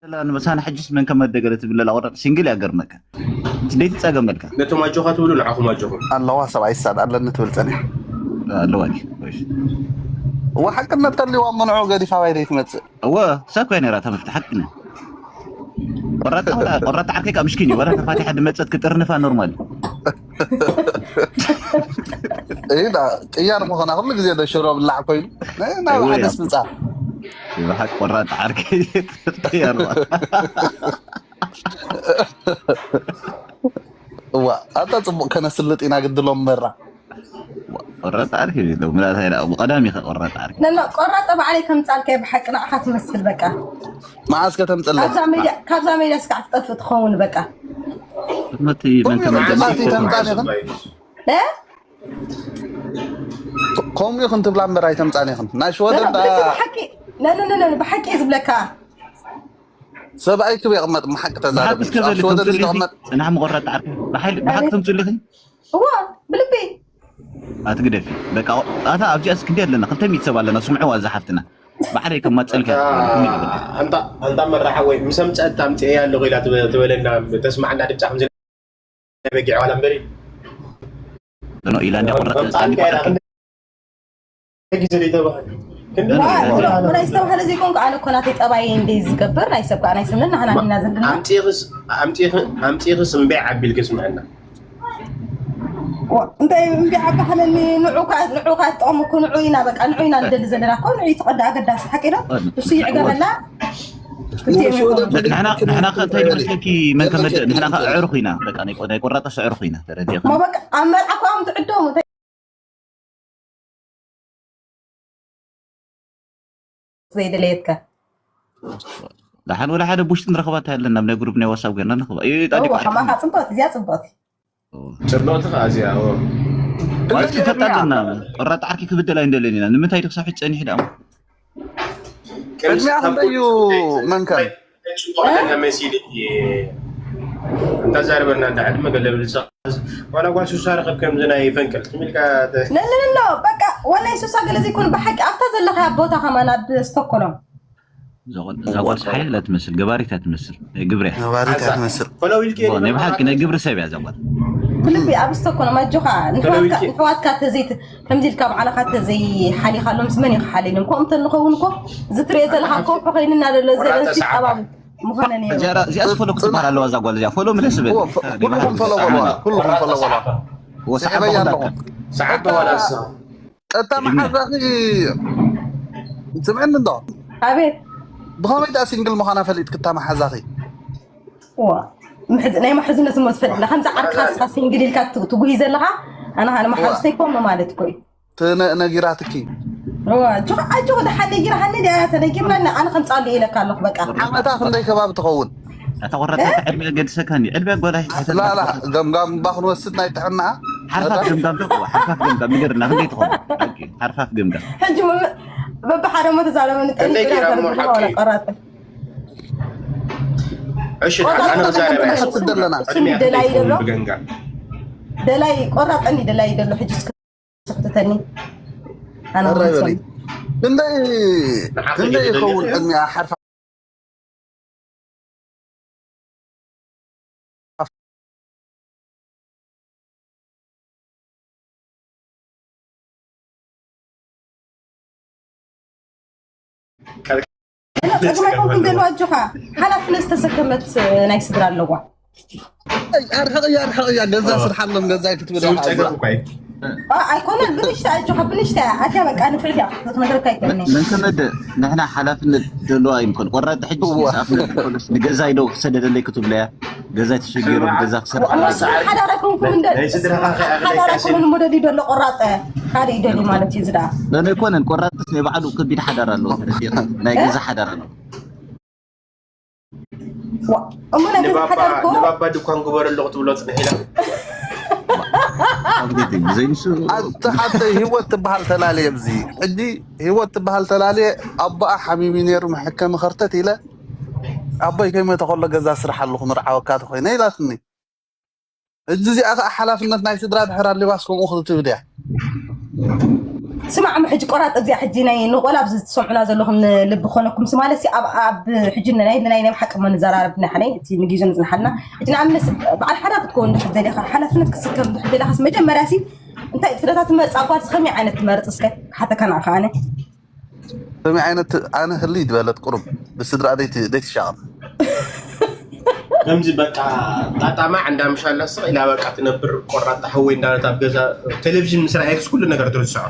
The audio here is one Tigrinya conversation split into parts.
ዘላ ንምሳና ሕጅስ መን ከመደገለ ትብለላ ወረጥ ሲንግል ያገርመካ። ደይቲ ጸገመልካ። ነቶም ኣጆኻ ትብሉ ንዓኹም ኣጆኹም። ኣለዋ ሰብኣይ ይሳድ ኣለኒ ትብል ጸኒሕ። ኣለዋ ድዩ? እሺ። እዋ ሓቅነት ተልዋ እሞ ንዑ ገዲፋ ባይ ደይትመጽእ። እወ፣ እሳ እኮ እያ ነይራ እታ መፍትሒ ሓቂ ነው። ቆራጥ፣ ቆራጥ ዓርከይ ካብ ምሽኪን እዩ። ወላ ተፋቲሐ ድመጸት ክጥርንፋ ኖርማል እዩ። እይ፣ ዳ፣ ቅያር ምኾና ኩሉ ግዜ ዶ ሽሮ ብላዕ ኮይኑ? ናይ፣ ናይ እወ፣ ሓደ ያ። ስምጻ። ብሓቂ ቆራጥ ዓርከይ ቅያር። እዋ፣ ኣታ ጽቡቕ ከነስልጥ ኢና ግድሎም መራ። ቆራጥ ዓርከይ ሎሚ ናታ ኢና ብቐዳም ኢኻ ቆራጥ ዓርከይ። ነኖ፣ ቆራጥ ባዕለይ ከምጻልካ እየ ብሓቂ ንዓኻ ትመስል በቃ። መዓስ ከተምጽለይ? ካብዛ ሜድያ፣ ካብዛ ሜድያ ስካዕ ትጠፍእ ትኸውን በቃ። መቲ መን ከምጻልካ መዓስ ከምጻልካ ተምጻልካ? እ? ከምኡ ኢኹም ትብላ እምበር ኣይተምጻን ኢኹም። ናይ ሽወደን ነኖ፣ ዳ ብሓቂ፣ ነኖ፣ ነኖ፣ ብሓቂ እየ ዝብለካ። ሰብኣይ ክብ የቕመጥ፣ ብሓቂ ተዛረብ። ብሓቂ እስከ ኣብ በሊ ሽወደን ተምጽልኺ፣ ዝቕመጥ ጽናሕ መቆረጥ ዓርኪ። ብሓይሊ፣ ብሓቂ ኣቤት። ተምጽልኺ? እዋ፣ ብልቢ። ኣትግደፊ። በቃ፣ ኣታ ኣብዚኣ እስክንዲ ኣለና፣ ክልተ ሚእቲ ሰብ ኣለና፣ ስምዕዋ እዛ ሓፍትና። ባዕለይ ከማጸልካ ኣንታ፣ ኣንታ መራሓ ወይ፣ ምስ ኣምጸአት ኣምጽኤያ ኣለኹ ኢላ ትበ-፣ ትበለና፣ ተስማዕና ድምጻ ከምዚ ናይ በጊዕ ዋላ እምበሪ። ኖ፣ ኢላ እንዳ ቆረጠ፣ ኣምጻ ኣንዲ ኣንዲ ቆረጠ። ግዜ ዘይተባህለ። ክንዲ ኖ፣ ኖ፣ ኖ፣ ኖ። ምናይ ዝተባህለ ዘይኮንኩ፣ ኣነ እኮ ናተይ ጠባይ እንደ ዝገብር፣ ናይ ሰብ ከዓ ናይ ስምን ናህና ኢና ዘለና። ኣምጺኽስ፣ ኣምጺኽ-፣ ኣምጺኽስ እምበይ ዓቢልኪ ስምዐና። ዋ፣ እንታይ እምቢ ዓባህለኒ፣ ንዑ ካ-፣ ንዑ ካ ትጠቕሙ እኮ፣ ንዑ ኢና፣ በቃ፣ ንዑ ኢና ንደሊ ዘለና እኮ፣ ንዑ እዩ ትቐዳ ኣገዳሲ፣ ሓቂ ዶ? እሱ ይዕገበላ። ንሕና፣ ንሕና ኸ እንታይ ድመስለኪ፣ መን ከመደ-፣ ንሕና ኸ ኣዕሩኽ ኢና፣ በቃ፣ ናይ ቆ-፣ ናይ ቆራጣ ኣዕሩኽ ኢና፣ ተረዲእኺ? እሞ በቃ፣ ኣብ መርዓ እኮ እዮም ትዕደሙ፣ እንታይ ዘይደለየትካ? ደሓን ወላ ሓደ ቡሽቲ ንረኽባ እንታይ ኣለና፣ ኣብ ናይ ግሩፕ ናይ ዋትሳፕ ጌርና ንረኽባ። እዩ፣ ጣዲ እዋ፣ ቋሕቲ። ከማኻ ጽብቕቲ፣ እዚኣ ጽብቕቲ። ጽብቕቲ ኸዓ እዚኣ፣ እዎ። ዋይስ ክፈጣ ኣለና። ቆራጣ ዓርኪ ክብደል ኣይንደልን ኢና። ንምንታይ ድኽሳብ ሕጂ ጸኒሑ ደኣ? ቅድሚያ ክንደይ እዩ መንከር? ጽቡቕ ኣለና መሲልኪ። እንተዛረበና እንዳ ዕድመ ገለ ብልሳ። ዋላ ጓል ሱሳ ረኸብ ከምዚ ናይ ፈንቅል ትም ኢልካ ተ- ለ-፣ ለ-፣ ለ-፣ ለ-፣ በቃ ወላይ ሱሳ ገለ ዘይኮን ብሓቂ ኣብታ ዘለኻ ቦታ ከማን ኣብ ስቶኮሎም። እዛ ጓል፣ እዛ ጓል ሓያል እያ ትመስል፣ ገባሪት እያ ትመስል፣ ናይ ግብሪ እያ። ነባሪት እያ ትመስል። ፈለው ኢልኪ እኮ፣ ናይ ብሓቂ ናይ ግብሪ ሰብ እያ እዛ ጓል። ብልቢ ኣብ ስቶኮሎም ኣጆኻ፣ ንሕዋትካ፣ ንሕዋትካ ተዘይት-፣ ከምዚ ኢልካ ባዕልኻ ተዘይሓሊኻሎም፣ ምስ መን እዩ ክሓልየሎም? ከምኡ እንተንኸውን እኮ፣ እዚ ትሪኦ ዘለኻ ከውሒ ኮይንና ዘሎ፣ ዘለንሲ ጸባብ ምኾነ ነይሩ። እዚኣ፣ እዚኣ ዝፈሎ ክትበሃል ኣለዋ እዛ ጓል እዚኣ። ፎሎ ምለስ በል። እዎ፣ ፈ-፣ ኩልኹም ፎሎ በልዋ፣ ኩልኹም ፎሎ በልዋ። እዎ፣ ሰዓት ስዒበያ ኣለኹ። ኣለኹ። ሰዓት በቃ፣ በኋላ እሳ። እታ መሓዛኺ፣ ስምዕኒ እንዶ። ኣቤት። ብኸመይ ደኣ ሲንግል ምዃና ፈሊጥኪ እታ መሓዛኺ? እዋ፣ ምሕዝ-፣ ናይ መሓዝነት እሞ ትፈልጥ ኣለኻ። ከምዛ ዓርክኻ ንስኻ ሲንግል ኢልካ ት-፣ ትጉሂ ዘለኻ፣ ኣነ ኸኣ ንመሓዙተይ ከምኡ ማለት እኮ እዩ። ትነ-፣ ነጊራትኪ። እዋ፣ ኣጆኻ፣ ኣጆኻ፣ ደሓን ነጊርሃኒ ድያ ተነጊርናኒ፣ ኣነ ከምጻሉ ኢለካ ኣለኹ፣ በቃ። ዓመታ ክንደይ ከባቢ ትኸውን? ኣታ ቆራጣ እ? ዕድመ ገድሰካኒ፣ ዕድመ ጓል ኣይ-፣ ላ፣ ላ፣ ኣይተናግር። ገምጋም እባ ክንወስድ ናይ ጥዕና። ሓርፋፍ ገምጋም ዶ? ሓርፋፍ ገምጋም ንገርና፣ ክንደይ ትኸውን? ሓቂ፣ ሓርፋፍ ገምጋም። ሕጂ መ-፣ በብሓደ እሞ ተዛረበኒ፣ ክንደይ ጠሊጥና ጌራ እሞ ዘርግሖ ሓቂ? ወላ ቆራጥ። እሺ፣ ቆራጥ ኣነ ተዛረበ። ተዛረበ። እሱ ደላይ ደሎ። ብገንጋ። ደላይ፣ ቆራጠኒ ደላይ ደሎ፣ ሕጂ እስከ ስሕተተኒ። ኣነ እረይ በለይ። ክንደይ፣ ንዓኺ ክንደይ ይደሊ ይኸውን ድዩ? ቅድሚኣ ሓርፋ ጸግማይ ኮንኩም ዘለዋ ኣጆኻ፣ ሓላፍነት ዝተሰከመት ናይ ስድራ ኣለዋ። ኣርሕቕ እያ፣ ኣርሕቕ እያ፣ ገዛ ስርሓሎም፣ ገዛ ኣይክትብል እያ። ጸገም እኳ እዩ። ኣ-፣ ኣይኮነን፣ ብንሽታ ኣጆኻ፣ ብንሽታ እያ። ኣትያ በቃ ንፍዕል እያ፣ ክትነግረካ ኣይክእልን እየ። መን ከመደ፣ ንሕና ሓላፍነት ዘለዋ ኣይንኮን። ቆራጥ ሕጂ እዋ። ንገዛይ ዶ ክሰደደለይ ክትብለያ? ገዛ ተሸጊሮም፣ ገዛ ክሰርሕ ወላ ኣለዎ። ሓዳር ኣይኮንኩምን ደ-፣ ናይ ስድራኻ ከ ሓዳር ኣይኮነን፣ ሞደል ይደሎ ቆራጠ፣ ሓደ ይደሊ ማለት እዩ ዝዳ። ነነ ኣይኮነን፣ ቆራጥስ ናይ ባዕሉ ከቢድ ሓዳር ኣለዎ፣ ተረዲእካ? ናይ እ? ገዛ ሓዳር ኣለዎ። ዋ፣ እሞ ናይ ገዛ ንባባ፣ ሓዳር እኮ ንባባ ድኳን ግበረሉ ክትብሎ ጽንሕ ኢላ። ኣብ ቤት እዩ፣ ዘይምሱ። ኣታ ሓተይ ህይወት ትበሃል ተላልየ ኣብዚ። ሕጂ ህይወት ትበሃል ተላልየ፣ ኣቦኣ ሓሚሙ ነይሩ፣ መሐከሚ ኸርተት ኢለ፣ ኣቦይ ከይሞተ ከሎ ገዛ ስራሕ ኣለኹ፣ ምርዓወካ ተኾይነ ኢላትኒ። ሕጂ እዚኣ ኸኣ ሓላፍነት ናይ ስድራ ድሕር ኣሊባስ ከምኡ ክትብል እያ። ስማዕ፣ ሕጂ ቆራጥ እዚኣ ሕጂ ናይ ንቆላ ኣብዚ ትሰምዑና ዘለኹም ልቢ ኮነኩም ማለት ሲ ኣብ ኣብ ሕጂ ናይ ናይ ናይ ሓቂ መን ዘራረብ ናይ ሓለይ እቲ ንጊዜ ንጽናሓልና። ሕጂ ንኣብነት በዓል ሓዳ ክትከውን ድሕር ደሊኻ ሓላፍነት ክስከም ድሕር ደሊኻስ መጀመርያ ሲ እንታይ ፍለታት ትመርጽ ኣጓል ከመይ ዓይነት ትመርጽ እስከ ክሓተካ ንዓኻ ኣነ። ከመይ ዓይነት ኣነ ህልይ ዝበለት ቁሩብ ብስድራ ደይቲ ደይቲ ሻቕ ከምዚ በቃ ጣጣማ እንዳምሻላ ስቕ ኢላ በቃ ትነብር ቆራጣ ሕወይ እንዳለት ኣብ ገዛ ቴሌቪዥን ምስ ረኣየክስ ኩሉ ነገር ትርስዖ።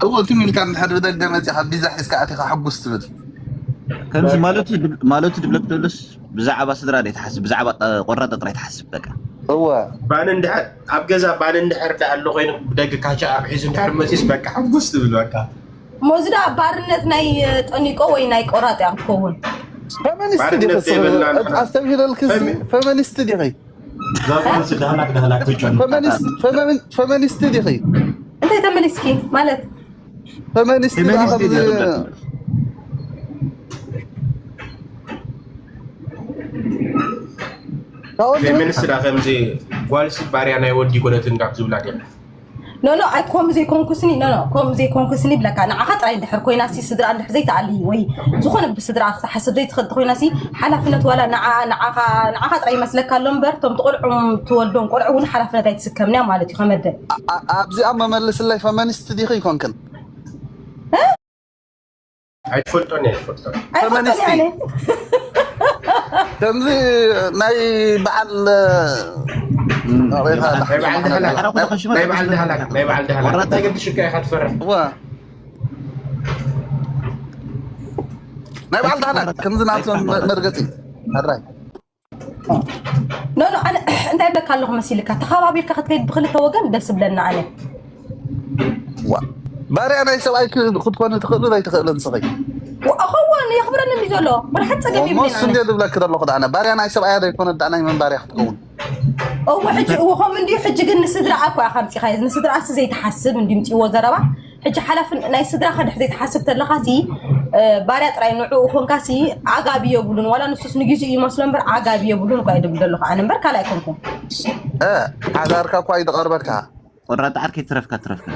እዎ ትም ኢልካ እንድሕር ብደገ መፂኻ ቢዛ ሒዝካ ኣቲኻ ሕጉስ ትብል ከምዚ ማለቱ ማለቱ ድብለክ ደሎስ ብዛዕባ ስድራ ደይ ትሓስብ ብዛዕባ ቆራጣ ጥራይ ትሓስብ በቃ እወ ባን እንድሕር ኣብ ገዛ ባን እንድሕር ደኣ ኣሎ ኮይኑ ብደገ ካቻ ኣብ ሒዙ እንድሕር መፂስ በቃ ሕጉስ ትብል በቃ ሞዝዳ ባርነት ናይ ጠኒቆ ወይ ናይ ቆራጥ እያ ክትከውን። ፈመኒስት ዲኺ ኣስተብሂለልክስ ፈመኒስት ዲኺ ዛፋንስ ዳህላክ ዳህላክ ትጨኑ ፈመኒስት ዲኺ እንታይ ተመሊስኪ ማለት ፈመኒስት ዲኺ ጓልሲ ባርያ ናይ ወዲ ኮነትን ካብ ዝብላ ዲያ ኖኖ ኣይ ኮም ዘይኮንኩስኒ ኖኖ ኮም ዘይኮንኩስኒ ብለካ ንዓኻ ጥራይ እንድሕር ኮይና ሲ ስድራ እንድሕር ዘይተኣሊ ወይ ዝኾነ ብስድራ ክትሓስብ ዘይትኽእል ተኮይና ሲ ሓላፍነት ዋላ ንዓኻ ጥራይ ይመስለካ ኣሎ እምበር ቶም ትቆልዑም ትወልዶም ቆልዑ እውን ሓላፍነት ኣይትስከምንያ ማለት እዩ ከመደ ኣብዚኣ መመልስለይ ፈመኒስት ዲኺ ይኮንክን ኣይትፈልጦን እየ ኣይትፈልጦን ፈመኒስቲ ከምዚ ናይ በዓል ናይ በዓል ድሃላክ ናይ በዓል ድሃላክ እንታይ ገድሽካ ኢኻ ትፈርሕ ናይ በዓል ድሃላክ ከምዚ ናቶም መርገፂ ሕራይ ኖ ኖ ኣነ እንታይ ብለካ ኣለኹ መሲልካ ተኸባቢርካ ክትከይድ ብክልተ ወገን ደስ ብለና ኣነ ዋ ባርያ ናይ ሰብኣይ ክትኮኒ ትኽእሉ ዘይትኽእሉ ንስኺ እኸውን የኽብረኒ እንዲ ዘሎ ወላ ሓንቲ ፀገም የብለና እሱ እንዲ ዝብለኪ ዘለኹ ዳነ ባርያ ናይ ሰብኣያ ዘይኮነ ዳና ናይ መን ባርያ ክትከውን እወ ሕጂ እወ ከም እንዲዩ ሕጂ ግን ንስድራ ኣኳ ኢኻ ምፂኻ ንስድራ ኣስ ዘይትሓስብ እንዲ ምፅዎ ዘረባ ሕጂ ሓላፍን ናይ ስድራኻ ድሕር ዘይትሓስብ ተለኻሲ ባርያ ጥራይ ንዕኡ ኮንካሲ ዓጋቢ የብሉን ዋላ ንሱስ ንጊዜኡ ይመስሎ እምበር ዓጋቢ የብሉን እኳ ይድብል ዘለኹ ኣነ እምበር ካልእ ኣይኮንኩን ሓዳርካ እኳ ይድቐርበካ ቆራጣ ዓርከይ ትረፍካ ትረፍካ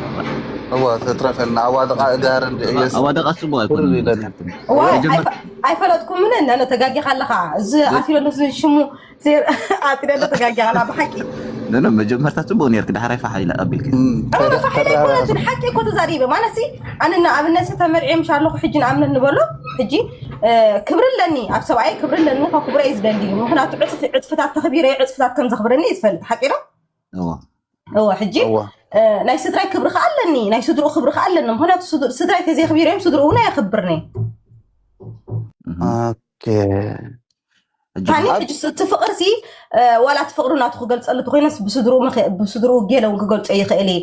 እዋ ትረፈና ኣዋድቓ እዳር እንዲ እየስ ኣዋድቓ ጽቡቕ ኣይኮነ ኩሉ ይለና እዋ ኣይፈ- ኣይፈለጥኩምን ነነ ተጋጊኻ ኣለኻ እዚ ኣትዮ ንዚ ሽሙ ዜር ኣትዮ ተጋጊኻ ብሓቂ ነነ መጀመርታ ጽቡቕ ነርክ ዳሕራይ ፋሓ ኢላ ኣቢልክ ፋሓ ኣይኮነትን ሓቂ እኮ ተዛሪበ ማለት ሲ ኣነ ንኣብነት ሲ ተመርዕየ ምሽ ኣለኹ ሕጂ ንኣብነት ንበሎ ሕጂ ክብሪ ኣለኒ ኣብ ሰብኣይ ክብሪ ኣለኒ ካብ ክብረ እዩ ዝደሊ ምክንያቱ ዕፅፍታት ተኽቢረ ዕፅፍታት ከም ዘኽብረኒ እዩ ዝፈልጥ ሓቂ ዶ እዋ እወ ሕጂ ናይ ስድራይ ክብሪ ከዓ ኣለኒ ናይ ስድርኡ ክብሪ ከዓ ኣለኒ ምክንያቱ ስድራይ ተዘይክቢረ እዮም ስድርኡ እውን ኣየክብርኒ ኦኬ ታኒ ሕጂ እቲ ፍቅርሲ ዋላ እቲ ፍቅሪ ናቱ ክገልፀሉ ተኮይነስ ብስድርኡ መኸ- ብስድርኡ ገለ እውን ክገልፆ ይኽእል እየ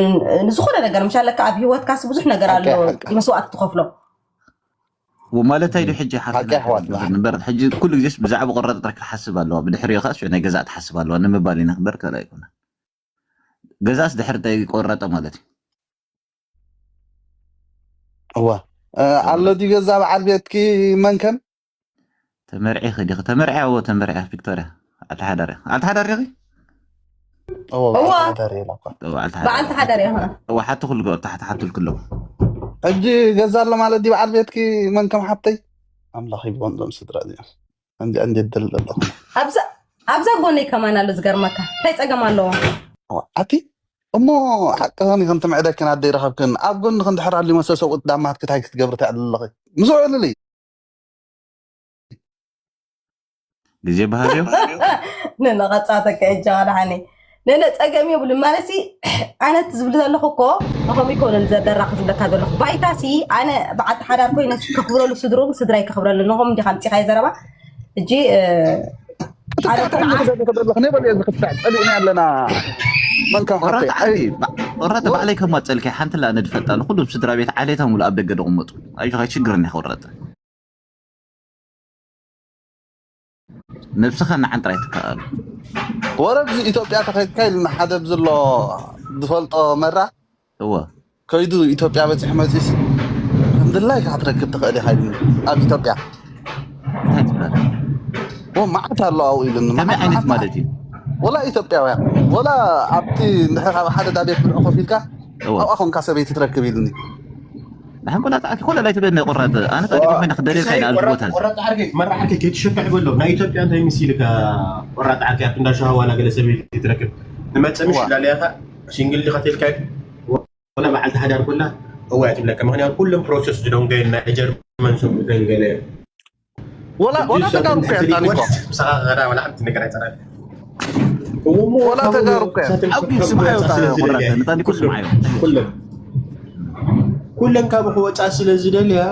ን- ንዝኾነ ነገር ምሻለካ ኣብ ሂወትካስ ብዙሕ ነገር ኣሎ ሓቂ፣ ሓቂ። መስዋእቲ ትኸፍሎ ወማለታይ ዶ ሕጂ ሓፍትና ሓቂ ኣሕዋትና። እምበር ሕጂ ኩሉ ግዜስ ብዛዕባ ቆረጠ ጥራይ ክትሓስብ ኣለዋ ብድሕሪኡ ከኣ ናይ ገዛእ ትሓስብ ኣለዋ ንምባል ኢና ክበር ካልእ ኣይኮነ ገዛእስ ድሕሪ ቆረጠ ማለት እዩ እዋ ኣሎ ድዩ ገዛ በዓል ቤትኪ መንከን ተመርዒኺ ዲኺ ተመርዒ ኣዎ ተመርዒ ቪክቶርያ ኣተሓዳሪ ኣተሓዳሪ ዲኺ በዓልቲ ሓዳር እየ እዋ ሓቲ ክልጎ ታሕቲ ሓትል ክለው ሕጂ ገዛ ኣሎ ማለት ድዩ በዓል ቤትኪ መንከም ሓብተይ ኣምላኽ ይብሎም ዞም ስድራ እዚኦም ከምዚኣ እንዴት ደል ኣለኹ ኣብዛ ጎነይ ከማን ኣሎ ዝገርመካ እንታይ ፀገም ኣለዎ ኣቲ እሞ ሓቅኽን ይኽን ትምዕደክን ኣደይ ረኸብክን ኣብ ጎንኽን ድሕር ኣልዩ መሰሰ ቁጥ ዳማት ክታይ ክትገብሪ ትዕል ኣለኺ ምስ ውዕልልይ ግዜ ባህርዮ ንነቐፃተካ እጃ ዳሓኒ ነነ ፀገም የብሉን ማለት ሲ ኣነ እቲ ዝብል ዘለኹ እኮ ንኸም ይኮነን ዘደራኺ ዝብለካ ዘለኹ ባይታ ሲ ኣነ በዓልቲ ሓዳር ኮይነ ከኽብረሉ ስድርኡ ስድራይ ከኽብረሉ ንኸም እንዲኻ ምፂኻዮ ዘረባ እጂ ክበለየ ዝክፍዕ ፀሊእና ኣለና መንከም ሓተይ ቆራተ ባዕለይ ከማፀልከ ሓንቲ ላ ነድፈጣ ንኩሉም ስድራ ቤት ዓሌታ ሙሉ ኣብ ደገ ደቕመጡ ኣይዞኻ ችግር እኒኻ ቆራተ ነብስኻ ንዓን ጥራይ ትከኣሉ ወረብዚ ኢትዮጵያ ተኸድካ ኢልና ሓደ ብዝሎ ዝፈልጦ መራ እወ ከይዱ ኢትዮጵያ በፂሑ መፂስ ከምድላይካ ክትረክብ ትኽእል ኢኻ ኢሉኒ ኣብ ኢትዮጵያ እንታይ ትብላለ ኦ መዓት ኣሎ ኣብኡ ኢሉኒ ከመይ ዓይነት ማለት እዩ ወላ ኢትዮጵያውያን ወላ ኣብቲ እንድሕር ኣብ ሓደ ዳቤት ብልዑ ኮፍ ኢልካ እወ። ኣብኣ ኾንካ ሰበይቲ ትረክብ ኢሉኒ። ንሓን ኮላ ተኣኪ ኮላ ላይ ትበነ ቆራጥ ኣነ ታሪክ ኮይና ክደልየልካ ኢና ኣብዚ ቦታ እዚ። ቆራጥ ዓርከይ መራ ዓርከይ ከይትሸክዕ በሎ። ናይ ኢትዮጵያ እንታይ ምስ ኢልካ ቆራጥ ዓርከይ ኣብ እንዳ ሸሃዋ ላገለ ሰበይቲ ትረክብ ንመጸ ምሽ እዋ። ላለያኻ ሲንግል ዲኻ ተልካ ወላ በዓልቲ ሓዳር ኮላ እዋ ትብለካ። ምኽንያቱ ኩሎም ፕሮሰስ ዝደንገየን ናይ ጀርመን ሰብ ደንገለ እዮም። ወላ ወላ ተጋሩ እኮ እያ ጣኒኮ። ምሳኻ ገና ወላ ሓንቲ ነገር ኣይጸናን። ወላ ተጋሩ እኮ እያ። ኣቢ ስምዓዮ ቆራጠ ንጣኒኮ ስምዓዮ። ኩለን ኩለን ካብ ክወፃ ስለ ዝደልያ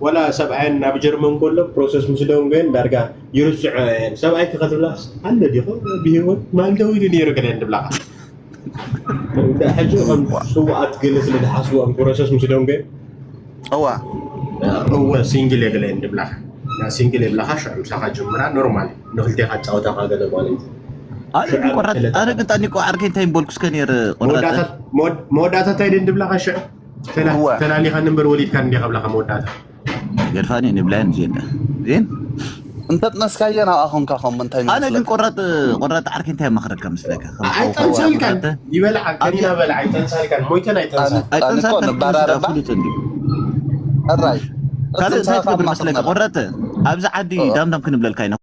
ወላ ሰብኣየን ናብ ጀርመን ከሎ ፕሮሰስ ምስ ደንጎየን ዳርጋ ይርስዖ እየን። ሰብኣይ ከትብላ ኣሎ ዲኹ ብሂወት ማልደው ኢሉ ነይሩ ገለ እንድብላኻ ሕጂ ከም ስውኣት ገለ ስለ ዝሓስቡ ም ፕሮሰስ ምስ ደንጎየን እዋ እወ ሲንግል የግለ እንድብላኻ ሲንግል የብላኻ ሽዑ ምሳኻ ጀምራ ኖርማል ንክልቴኻ ጫወታኻ ገለ ማለት እዩ። ኣነ ግን ቆራጥ ኣነ ግን ጣኒቆ ዓርከይ እንታይ ምበልኩ እስከ ነይር ቆራጥ መወዳእታ እንታይ ድን ድብላኻ ሽዕ ተላሊኻ ንበር ወሊድካ እንዲኻ ብላኻ መወዳእታ ገድፋኒ ንብላያን ዜና ዜን እንተጥነስካዮ ናብኣ ኾንካ ከም እንታይ ኣነ ግን ቆራጥ ቆራጥ ዓርከይ እንታይ ማኽረካ ምስለካ ኣይጠንሳልካን ይበልዓ ከኒና በልዓ ኣይጠንሳልካን ሞይተን ኣይጠንሳል ኣይጠንሳልካን ንባራረባ ፍሉጥ እንዲ ሕራይ ካልእ እንታይ ትገብር መስለካ ቆራጥ ኣብዚ ዓዲ ዳምዳም ክንብለልካ ኢና